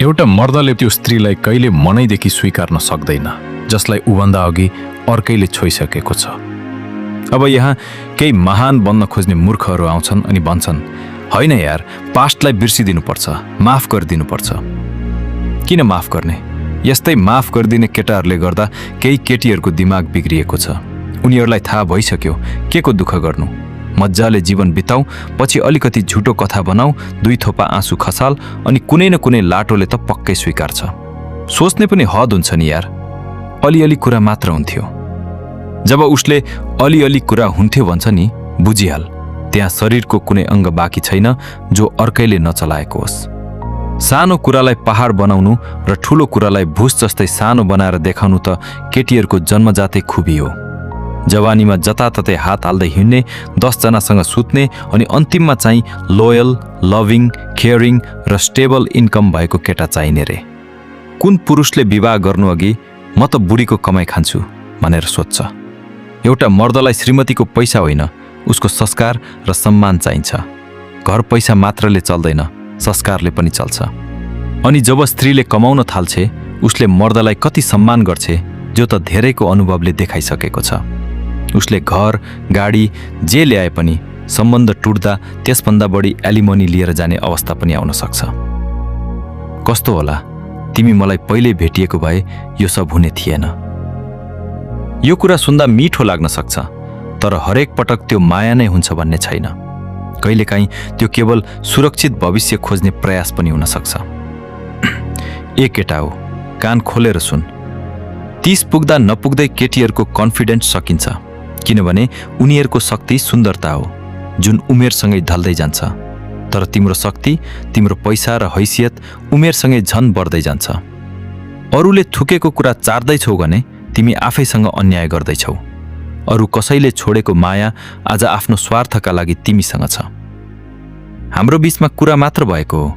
एउटा मर्दले त्यो स्त्रीलाई कहिले मनैदेखि स्वीकार्न सक्दैन जसलाई उभन्दा अघि अर्कैले छोइसकेको छ। अब यहाँ केही महान बन्न खोज्ने मूर्खहरू आउँछन् अनि भन्छन्, होइन यार, पास्टलाई बिर्सिदिनुपर्छ, माफ गरिदिनुपर्छ। किन माफ गर्ने? यस्तै माफ गरिदिने केटाहरूले गर्दा केही केटीहरूको दिमाग बिग्रिएको छ। उनीहरूलाई थाहा भइसक्यो के को दुःख गर्नु, मजाले जीवन बिताऊ, पछि अलिकति झुटो कथा बनाऊ, 2 थोपा आँसु खसाल, अनि कुनै न कुनै लाटोले त पक्कै स्वीकार्छ। सोच्ने पनि हद हुन्छ नि यार। अलिअलि कुरा मात्र हुन्थ्यो। जब उसले अलिअलि कुरा हुन्थ्यो भन्छ नि, बुझिहाल त्यहाँ शरीरको कुनै अङ्ग बाँकी छैन जो अर्कैले नचलाएको होस्। सानो कुरालाई पहाड बनाउनु र ठुलो कुरालाई भुस जस्तै सानो बनाएर देखाउनु त केटीहरूको जन्मजातै खुबी हो। जवानीमा जताततै हात हाल्दै हिँड्ने, 10 जनासँग सुत्ने अनि अन्तिममा चाहिँ लोयल, लभिङ, केयरिङ र स्टेबल इन्कम भएको केटा चाहिने रे। कुन पुरुषले विवाह गर्नु अघि म त बुढीको कमाइ खान्छु भनेर सोध्छ? एउटा मर्दलाई श्रीमतीको पैसा होइन, उसको संस्कार र सम्मान चाहिन्छ। घर पैसा मात्रले चल्दैन, संस्कारले पनि चल्छ। अनि जब स्त्रीले कमाउन थाल्छे, उसले मर्दलाई कति सम्मान गर्छे जो त धेरैको अनुभवले देखाइसकेको छ। उसले घर, गाडी जे ल्याए पनि सम्बन्ध टुट्दा त्यसभन्दा बढी एलिमनी लिएर जाने अवस्था पनि आउन सक्छ। कस्तो होला, तिमी मलाई पहिले भेटिएको भए यो सब हुने थिएन। यो कुरा सुन्दा मिठो लाग्न सक्छ, तर हरेक पटक त्यो माया नै हुन्छ भन्ने छैन। कहिलेकाहीँ त्यो केवल सुरक्षित भविष्य खोज्ने प्रयास पनि हुन सक्छ। एक केटा हो, कान खोलेर सुन। 30 पुग्दा नपुग्दै केटीहरूको कन्फिडेन्स सकिन्छ, किनभने उनीहरूको शक्ति सुन्दरता हो जुन उमेरसँगै ढल्दै जान्छ। तर तिम्रो शक्ति, तिम्रो पैसा र हैसियत उमेरसँगै झन बढ्दै जान्छ। अरूले थुकेको कुरा चार्दैछौ भने तिमी आफैसँग अन्याय गर्दैछौ। अरू कसैले छोडेको माया आज आफ्नो स्वार्थका लागि तिमीसँग छ। हाम्रो बीचमा कुरा मात्र भएको हो।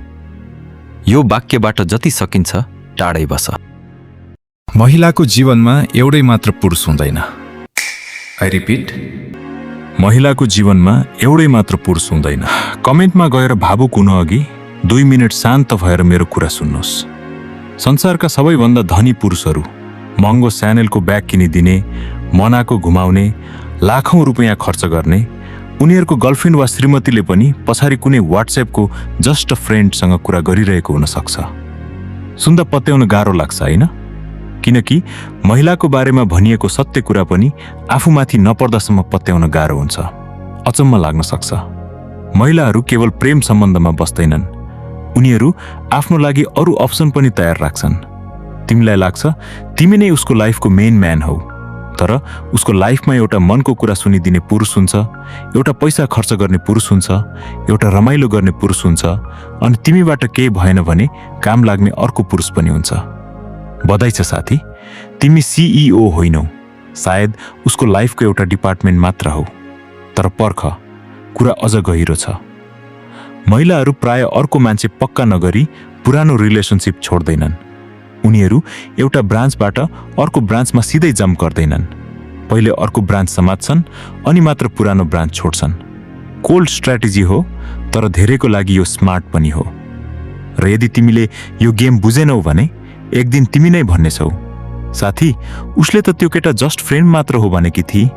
यो वाक्यबाट जति सकिन्छ टाढै बस। महिलाको जीवनमा एउटै मात्र पुरुष हुँदैन। आई रिपिट, महिलाको जीवनमा एउटै मात्र पुरुष हुँदैन। कमेन्टमा गएर भावुक हुन अघि 2 मिनट शान्त भएर मेरो कुरा सुन्नुहोस्। संसारका सबैभन्दा धनी पुरुषहरू महँगो स्यानेलको ब्याग किनिदिने, मनाको घुमाउने, लाखौं रुपियाँ खर्च गर्ने, उनीहरूको गर्लफ्रेन्ड वा श्रीमतीले पनि पछाडि कुनै व्हाट्सएपको जस्ट अ फ्रेन्डसँग कुरा गरिरहेको हुन सक्छ। सुन्दा पत्याउन गाह्रो लाग्छ होइन? किनकि महिलाको बारेमा भनिएको सत्य कुरा पनि आफूमाथि नपर्दासम्म पत्याउन गाह्रो हुन्छ। अचम्म लाग्न सक्छ। महिलाहरू केवल प्रेम सम्बन्धमा बस्दैनन्, उनीहरू आफ्नो लागि अरू अप्सन पनि तयार राख्छन्। तिमीलाई लाग्छ तिमी नै उसको लाइफको मेन म्यान हौ, तर उसको लाइफमा एउटा मनको कुरा सुनिदिने पुरुष हुन्छ, एउटा पैसा खर्च गर्ने पुरुष हुन्छ, एउटा रमाइलो गर्ने पुरुष हुन्छ, अनि तिमीबाट केही भएन भने काम लाग्ने अर्को पुरुष पनि हुन्छ। बधाई छ साथी, तिमी CEO होइनौ, सायद उसको लाइफको एउटा डिपार्टमेन्ट मात्र हौ। तर पर्ख, कुरा अझ गहिरो छ। महिलाहरू प्राय अर्को मान्छे पक्का नगरी पुरानो रिलेसनसिप छोड्दैनन्। उनीहरू एउटा ब्रान्चबाट अर्को ब्रान्चमा सिधै जम्प गर्दैनन्। पहिले अर्को ब्रान्च समात्छन् अनि मात्र पुरानो ब्रान्च छोड्छन्। कोल्ड स्ट्र्याटेजी हो, तर धेरैको लागि यो स्मार्ट पनि हो। र यदि तिमीले यो गेम बुझेनौ भने एक दिन तिमी नै भन्नेछौ, साथी उसले त त्यो केटा जस्ट फ्रेन्ड मात्र हो भनेकी थिए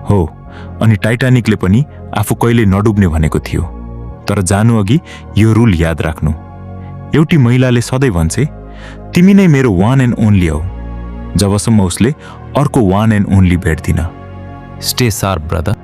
हो। अनि टाइटानिकले पनि आफू कहिले नडुब्ने भनेको थियो। तर जानु अघि यो रुल याद राख्नु, एउटी महिलाले सधैँ भन्छे, तिमी नै मेरो वान एन्ड ओन्ली हौ, जबसम्म उसले अर्को वान एन्ड ओन्ली भेट्दिन। Stay sharp brother.